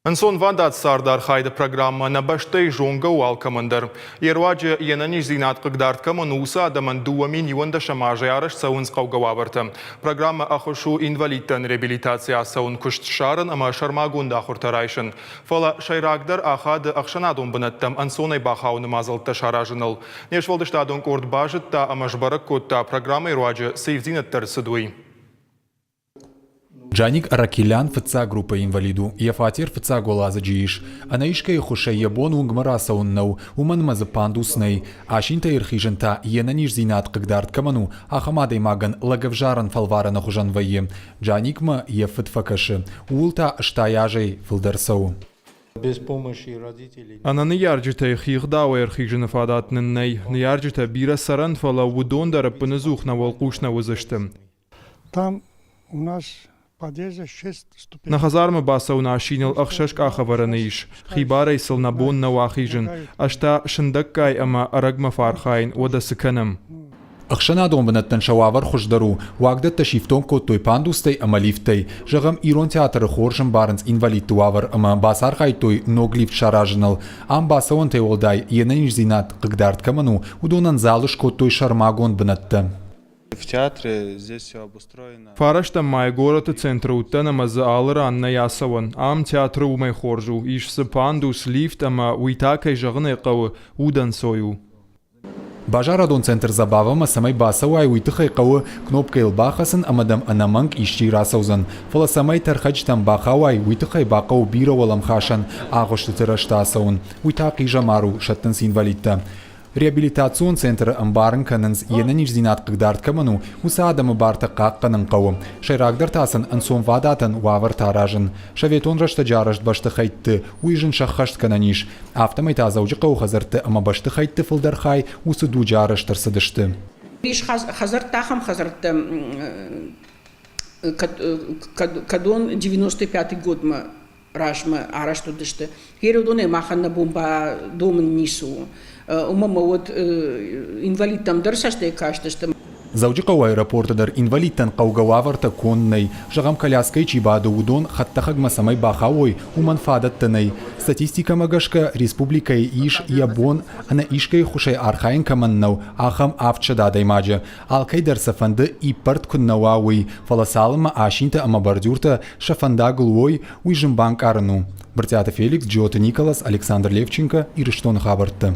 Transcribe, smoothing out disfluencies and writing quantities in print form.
Ӕнцонвадат цардархайды программӕ нӕ бӕстӕйы зонгӕ у алкӕмӕн дӕр. Йе руаджы йе нӕниздзинад хъыгдард кӕмӕн у, уыцы адӕмӕн 2021 азӕй арӕзт цӕуынц хъӕугӕ уавӕртӕ. Программӕ ӕххуыс у инвалидтӕн реабилитаци ацӕуын, куыст ссарын ӕмӕ сӕрмагонд ахуыртӕ райсын. Фӕлӕ сӕйрагдӕр ахады ӕхсӕнадон бынӕттӕм ӕнцонӕй бахауыны мадзӕлттӕ саразыныл. Не сфӕлдыстадон къорд базыдта ӕмӕ сбӕрӕг кодта, программӕйы руаджы цы ивддзинӕдтӕ ӕрцыд, уый. Джаник Аракелян фыццаг группӕйы инвалид у, йӕ фатер фыццаг уӕладзыджы ис. Ӕнӕ искӕй ӕххуысӕй йӕ бон уынгмӕ рацӕуын нӕу, уымӕн ӕмӕ дзы пандус нӕй. Асинтӕй ӕрхизын та, йе нӕниздзинад хъыгдард кӕмӕн у, ахӕм адӕймагӕн лӕгӕвзарӕн фӕлварӕны хуызӕн вӕййы. Джаникмӕ йӕ фыд фӕкӕсы, ууыл та 80 азӕй фылдӕр цӕуы. Ӕнӕ ныййарджытӕй хи гъдауӕй ӕрхизыны фадат нын нӕй. Ныййарджытӕ бирӕ цӕрӕнт, фӕлӕ уыдон дӕр ӕппыныдзух нӕ уӕлхъус нӕ уыдзысты. Там у нас подъезде шесть ступеней. Нӕ хӕдзармӕ бацӕуын асиныл ӕхсӕз къахӕвӕрӕны ис. Хибарӕй сыл нӕ бон нӕу ахизын. Ӕз та сындӕггай ӕмӕ ӕрӕгмӕ фӕархайын, уӕдӕ цы кӕнӕм? Ӕхсӕнадон бынӕттӕн сӕ уавӕр хуыздӕр у. Уагдӕттӕ сифтонг кодтой пандустӕй ӕмӕ лифттӕй. Зӕгъӕм, ирон театры хорз ӕмбарынц инвалидты уавӕр ӕмӕ бацархайдтой ног лифт саразыныл. Ам бацӕуӕнтӕй уӕлдай йе нӕниздзинад хъыгдард кӕмӕн у, уыдонӕн залы скодтой сӕрмагонд бынӕттӕ. Фарӕстӕм май горӕты центры уыдтӕн ӕмӕ дзы алы ран нӕй ацӕуӕн. Ам театры уымӕй хорз у, ис дзы пандус, лифт ӕмӕ уый та, кӕй зӕгъын ӕй хъӕуы, удӕнцой у. Базарадон центр Забава-мӕ цӕмӕй бацӕуай, уый тыххӕй хъӕуы кнопкӕйыл бахӕцын ӕмӕ дӕм ӕнӕмӕнг исчи рацӕудзӕн. Фӕлӕ цӕмӕй тӕрхӕджытӕм бахауай, уый тыххӕй бахъӕуы бирӕ уӕлӕмхасӕн агъуыстыты рӕзты ацӕуын. Уый та хъизӕмар у, сӕттынц инвалидтӕ. Реабилитацион центры ӕмбарын кӕнынц, йе нӕниздзинад хъыгдард кӕмӕн у, уыцы адӕмы бартӕ хъахъхъӕнын хъӕуы. Сӕйрагдӕр та сын ӕнцонвадатӕн уавӕртӕ аразын. Советон рӕстӕджы арӕзт бӕстыхӕйтты уый зын сӕххӕст кӕнӕн ис. Афтӕмӕй та Дзӕуджыхъӕуы хӕдзӕртты ӕмӕ бӕстыхӕйтты фылдӕр хай уыцы дуджы арӕзт ӕрцыдысты. Ис хӕдзӕрттӕ ахӕм хӕдзӕрттӕ, кӕдон 95 годмӕ размӕ арӕзт уыдысты. Гъер уыдонӕй махӕн нӕ бон бадомын ницы у. Уымӕ ӕмӕ уӕд инвалидтӕм дӕр цӕстӕй кастысты. Дзӕуджыхъӕуы аэропорты дӕр инвалидтӕн хъӕугӕ уавӕртӕ конд нӕй. Зӕгъӕм, коляскӕйы чи бады, уыдон хӕдтӕхӕгмӕ цӕмӕй бахауой, уымӕн фадӕттӕ нӕй. Статистикӕмӕ гӕсгӕ, республикӕйы ис, йӕ бон ӕнӕ искӕй ӕххуысӕй архайын кӕмӕн нӕу, ахӕм 700 адӕймаджы. Алкӕй дӕр сӕ фӕнды иппӕрд куыннӕ уа, уый, фӕлӕ цалынмӕ асинтӕ ӕмӕ бордюртӕ сӕ фӕндагыл уой, уый зын банкъарын у. Брытъиаты Феликс, Джиоты Николас, Александр Левченко, Ирыстоны хабӕрттӕ.